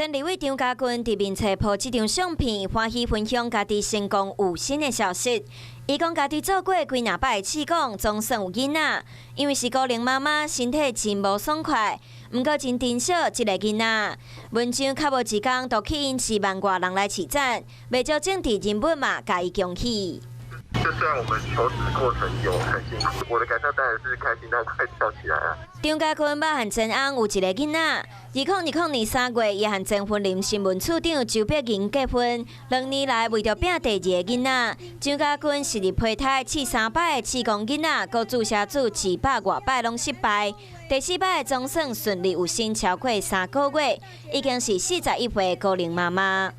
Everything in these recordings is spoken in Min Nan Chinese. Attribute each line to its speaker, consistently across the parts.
Speaker 1: 前立委張家軍佇面冊 po 這張相片，歡喜分享家己成功有身的消息。伊講家己做過幾若擺的試管，總算有囡仔，因為是高齡媽媽，身體真無爽快，毋過真珍惜這个囡仔。文章較無一工，就吸引4萬外人來揤讚，袂少政治人物嘛，共伊恭喜。
Speaker 2: 就雖然我們求子過程有很辛苦，我的感受當然是開心到快跳起來啊！
Speaker 1: 張家坤捌和前翁有一个囡仔，2020年3月，伊和前雲林新聞處長周碧銀結婚。2年來為著拚第二个囡仔，張家坤是日胚胎試三擺，試管囡仔，閣注射注200外擺攏失敗。第四擺總算順利有身超過3個月，已經是41歲高齡媽媽。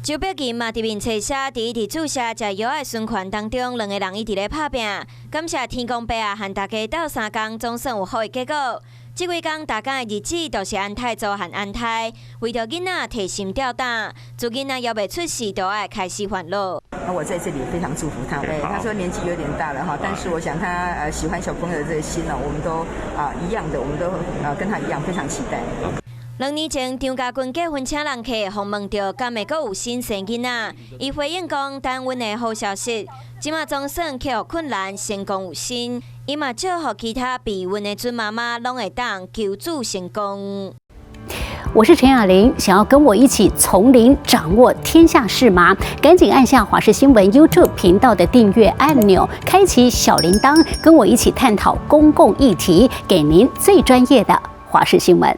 Speaker 1: 周碧銀嘛佇面冊寫，佇伊佇注射食藥的循環當中，兩个人一直咧拍拚。感謝天公伯啊，和大家鬥相共，總算有好的結果。這幾工大家的日子都是安太做和安胎，為著囡仔提心吊膽，自囡仔猶未出世，就愛開始煩惱。
Speaker 3: 那我在這裡非常祝福他。對，他說年紀有點大了哈，但是我想他喜歡小朋友的這個心呢，我們都啊一樣的，我們都啊跟他一樣非常期待。
Speaker 1: 2年前，張家軍結婚請人客，訪問著敢會閣有新生囡仔，伊回應講等阮的好消息，這馬總算克服困難，成功有身，伊嘛祝福其他備孕的準媽媽攏會當求子成功。
Speaker 4: 我是陳雅玲，想要跟我一起從零掌握天下事嗎？趕緊按下華視新聞 YouTube 頻道的訂閱按鈕，開啟小鈴鐺，跟我一起探討公共議題，給您最專業的華視新聞。